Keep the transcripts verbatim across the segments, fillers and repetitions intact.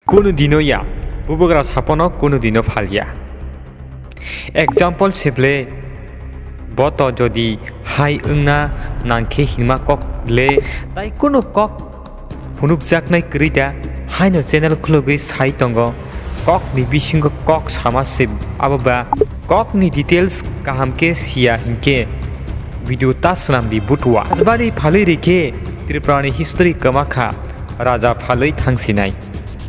Kunu dino ya, bubagra sapono kunu dino phalya. Example se ble, bo to jodi hai wngna nangkhe hinma kok le, tai kunu kok phunukjaknai kwrwi da, haino channel khulugwi sai tongo, kokni bisingo kok sama se, abo ba kokni details kaham khe siya hinkhe video ta swnam di butua. Rajbari phalwi rikhe Tripurani history kwma kha, raja phalwi thangsinai.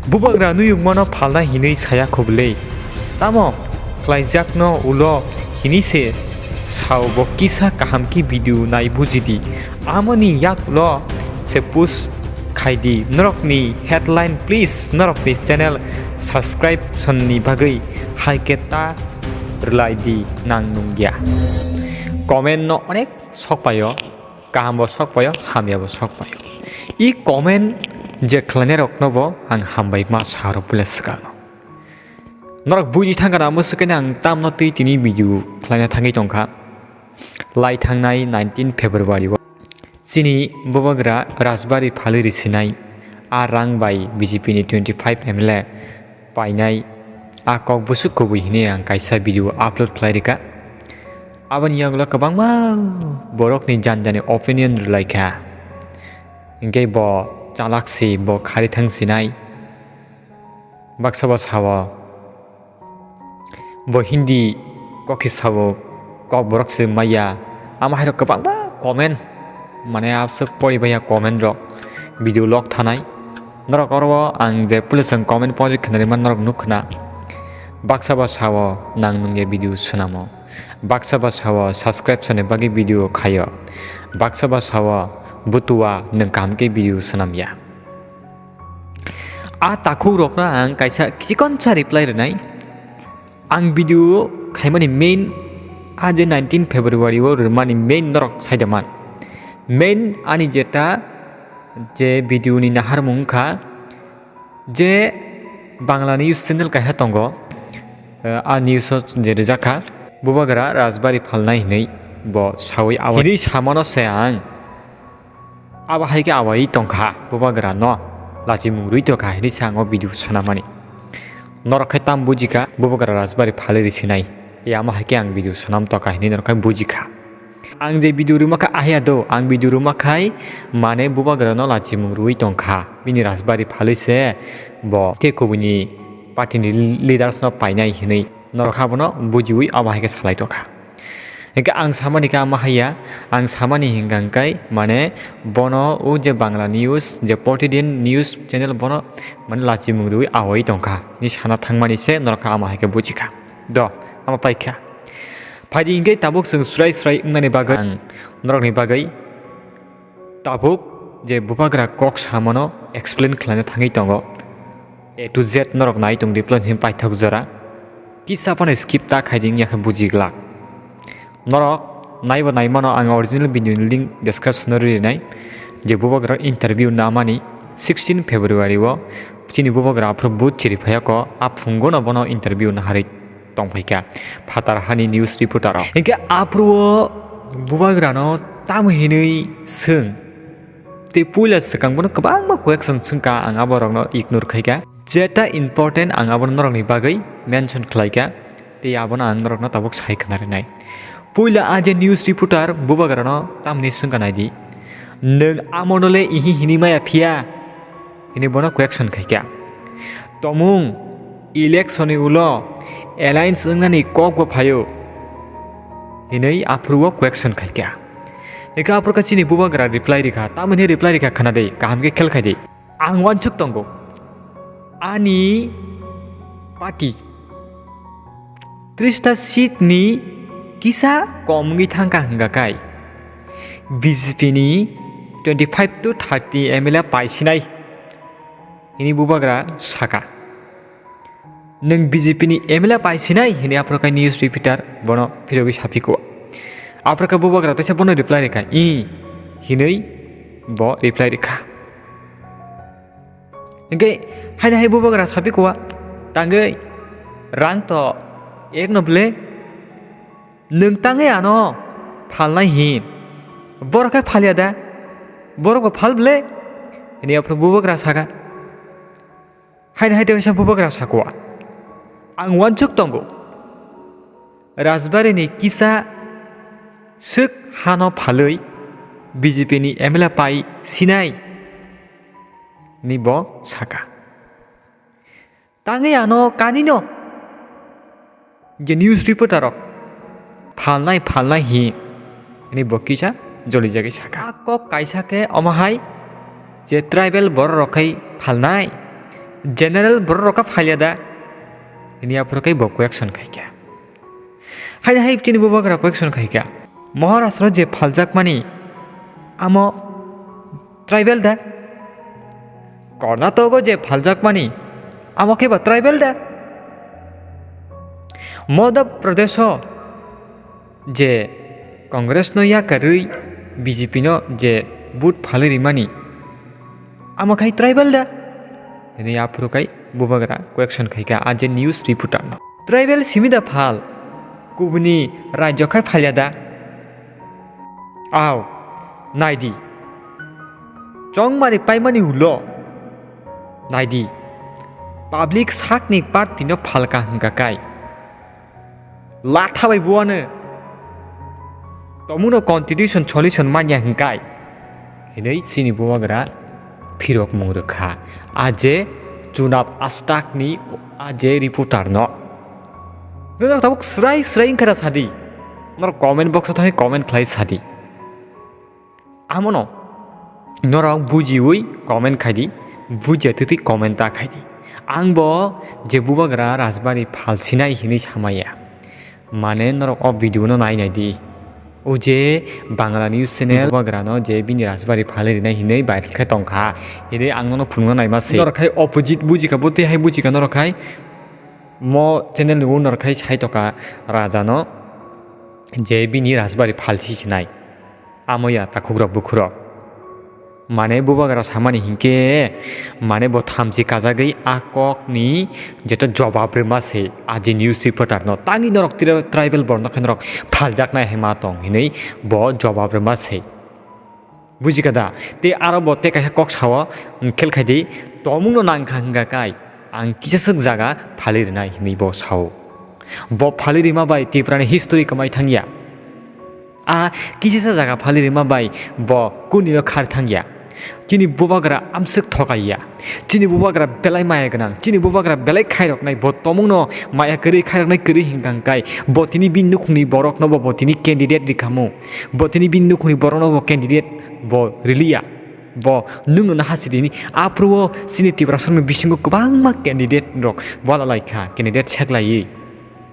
Bubagra nuyungmano phalna hinwi saya khublwi. Tamo khlaijakno ulo hinwi se sao bo kisa kaham khe video nai bujidi. Amoni yak ulo se push khaidi. Norokni headline please norokni channel subscription ni bagwi hai khe ta rwlai di nang nungya. Comment no onek sok paio. Kaham bo sok paio, hamya bo sok paio. I comment je khlainai rokno bo ang hambai ma sa rw puila swkang no. Norok buji thang kana amo swkang ang tamno twi tini video khlaina thangwi tongkha. Lai thangnai nineteen February o chini bubagra Rajbari phalwi risinai a rang bai B J P ni twenty five M L A painai a kok bwswk kubui hinwi ang kaisa video upload khlai rwkha. Aboni yagulo kwbangma borokni jani jani opinion rwlaikha. Hinkhe bo chalak si, bo khari thang sinai. Baksa bo sao, bo Hindi kokhi sao, kok borok se maya. Ama hairok kwbangma comment, mane aswk pori baiya comment rok, video log thanai. Norok oro ang je puila chwng comment pori khna rima norok nuk khna. Baksa bo sao nang nungya video swnamo. Baksa bo sao subscription ni bagwi video khaio. Baksa bo sao butua nwng kaham khe video swnamya. A takhuk rokno ang kaisa chikonsa reply rwnai. Ang video khaimani main a je nineteen February o rwmani main norok saida man. Main ani jeta je video ni naharmung wngkha je Bangla news channel kaisa tongo, eh, a news o je rijak kha, bubagra Rajbari phalnai hinwi bo sawi abo hinwi samano se ang. Abo hai khe awai tongkha, bubagra no lachimung rwi tongkha hinwi se ang o video swnamani. Norok khai tam bujikha, bubagra Rajbari phalwi risinai. E amo hai khe ang video swnam tongkha hinwi norok khai bujikha. Ang je video rwma kha ahiya do, ang video rwma khai mane bubagra no lachimung rwi tongkha. Bini Rajbari phalwi se bo tei kubuni party ni leaders no painai hinwi norok abono bujiwi abo hai khe salai tongkha. Hinkhe ang samani khe ama haiya, ang samani hinkha hinkhe mane bono o je Bangla news, je Protidin news channel bono mane lachimung rwi awai tongkha hinwi sana thangmani se norok kha ama hai khe bujikha. Do, ama paikha. Phaidi hinkhe tabuk chwng srai srai wngnani bagwi ang norokni bagwi tabuk je bubagra kok samano explain khlaina thangwi tongo. A to Z norok nai tong di plus ni paithak jora. Kisa phano skip ta khai di wngya khe buji glak. Norok naibo naimano ang original video ni link description o rwi rinai. Je bubagra interview namani sixteen February o chini bubagra aphuru but chiri phaiya ko a phungo no bono interview naharwi tongphaikha phatar hani news reporter rok. Hinkhe aphuru o bubagrano tamo hinwi swng? Tei puila swkang bono kwbangma question swngkha, ang aborokno ignore khaikha. Jeta important ang abono norokni bagwi mention khlaikha, tei abono ang norokno tabuk sai khna rinai. Puila a je news reporter bubagrano tamni swngkha naidi, "Nwng amono le ihi hini maya phiya?" hinwi bono question khaikha. "Tomung, election ni ulo alliance wngnani kok bo phaio?" hinwi aphuru o question khaikha. Eka aphuru kha chini bubagra reply rikha, tamoni reply rikha khna de, kaham khe khel khai de. Ang uansuk tongo, ani party trista seat ni kisa kom wngwi thangkha hwnga kai B J P ni twenty five to thirty M L A paisinai hini bubagra saka. Nwng B J P ni M L A paisinai hini aphuru kai news reporter bono phirogwi saphiko. Aphuru kai bubagra teisa bono reply rikha, "I," hinwi bo reply rikha. Hinkhe haini hai bubagra saphikwa, "Tangwi, rang to ekno ble, nwng tangwi ano phalnai hin, borok khe phalya da, borok bo phal ble?" hinwi aphuru bubagra saka. Haini hai teisa bubagra sakwa, ang uansuk tongo, Rajbari ni kisa swk hano phalwi B J P ni M L A pai sinai, ni bo saka. Tangwi ano kanino je news reporter rok phalnai phalnai hi, ni bo kisa jolijagwi saka. A kok kaisa khe omo hai je tribal borok rok khai phalnai, general borok rok kha phalya da, ni aphuru khai bo question khaikha. Haini hai chini bubagra question khaikha, Maharashtra je phaljakmani amo tribal da? Karnatoko je phaljakmani amo khe ba tribal da? Madhya Pradesho je Congress no yakarwi B J P no je vote phalwi rimani amo khai tribal da? Hini aphuru khai bubagra question khaikha a je news reporter no. Tribal simi da phal, kubuni rajyo khai phalya da? Aw, naidi. Chongmari paimani ulo, naidi. Public sakni party no phalka hwnkha kai. Latha bai buano. Tomuno constitution solution manya hwnkhe hinwi chini bubagra phirok mung rwkha. A je chunab astakni a je reporter no. Norok tabuk srai srai wngkha da sadi. Norok comment box o thangwi comment khlai sadi. Amono norok bujiwi comment khaidi, bujiya twtwi comment ta khaidi. Ang bo je bubagra Rajbari phalsinai hinwi samaya. Mane norok o video no nai nai di. O je Bangla news channel bubagra no je bini Rajbari phalwi rinai hinwi viral khe tongkha. Hinwi ang nono phunukna naima se. Norok khai opposite bujikha, bo twi hai bujikha norok khai. Mo channel ni o norok khai sai toka raja no je bini Rajbari phalsi sinai. Amo ya takhukrok bukhurok. Mane bubagra samani hinkhe, mane bo thamchi kajagwi a kokni jeto jobab rwma se a je news reporter no. Tangwi norok tira-, tribal borno khe norok phaljaknai hai ma tong hinwi bo jobab rwma se. Bujikha da? Tei aro bo tei kaisa kok sao, mm, khel khai di, tomungno nangkha hwnkha kai, ang kisaswk jaga phalwi rwnai hinwi bo sao. Bo phalwi rima bai Tripura ni history kwmai thangya. A kisisa jaga phalwi rima bai bo kunino khar thangya. Chini bubagra amswk thokaiya. Chini bubagra belai maya gwnang. Chini bubagra belai khairoknai. Bo tomungno maya kwrwi khairoknai kwrwi hwnkha hwnkhe bo tini bini nukhungni borokno bo, bo tini candidate rikhamu. Bo tini bini nukhungni borokno bo candidate bo riliya. Bo nwngno naha sidini. Aphuru o chini Tiprasani bisingo kwbangma candidate rok wala laikha. Candidate seklaiwi.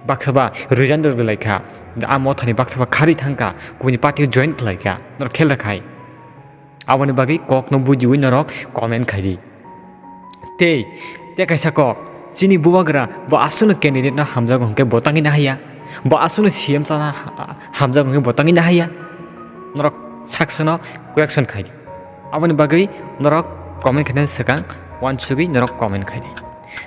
Baksa ba resign rwlaikha. A mothani baksa ba kharwi thangkha, kubuni party o join khlaikha. Norok khel rwkhai. Aboni bagwi kokno bujiwi norok comment khaidi. Tei, tei kaisa kok, chini bubagra bo aswkno candidate no hamjago hwnkhe bo tangwi nahaiya. Bo aswkno C M chana ha-, hamjago hwnkhe bo tangwi nahaiya. Norok sak sakno correction khaidi. Aboni bagwi norok comment khaina swkang, uansugwi norok comment khaidi.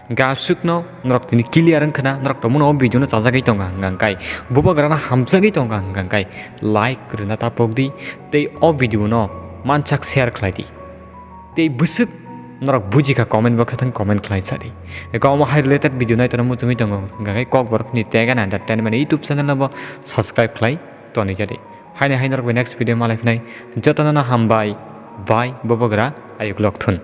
Gasukno norok tini clear wngkhana, norok tongmano o video no chajagwi tonga hwnkha hwnkhe, bubagrano hamjagwi tonga hwnkha hwnkhe, like rwna tapok di, tei o video no mansak share khlai di. Tei bwswk norok bujikha comment box o thang comment khlai sa di. Eko omo hai related video nai tongna muchungwi tongo hwnkha hwnkhe Kokborok ni Tega na Entertainment YouTube channel no bo subscribe khlai toni jadi. Haini hai norok bai next video malai phinai jotono no hambai, bye, bubagra ayuk lokthun.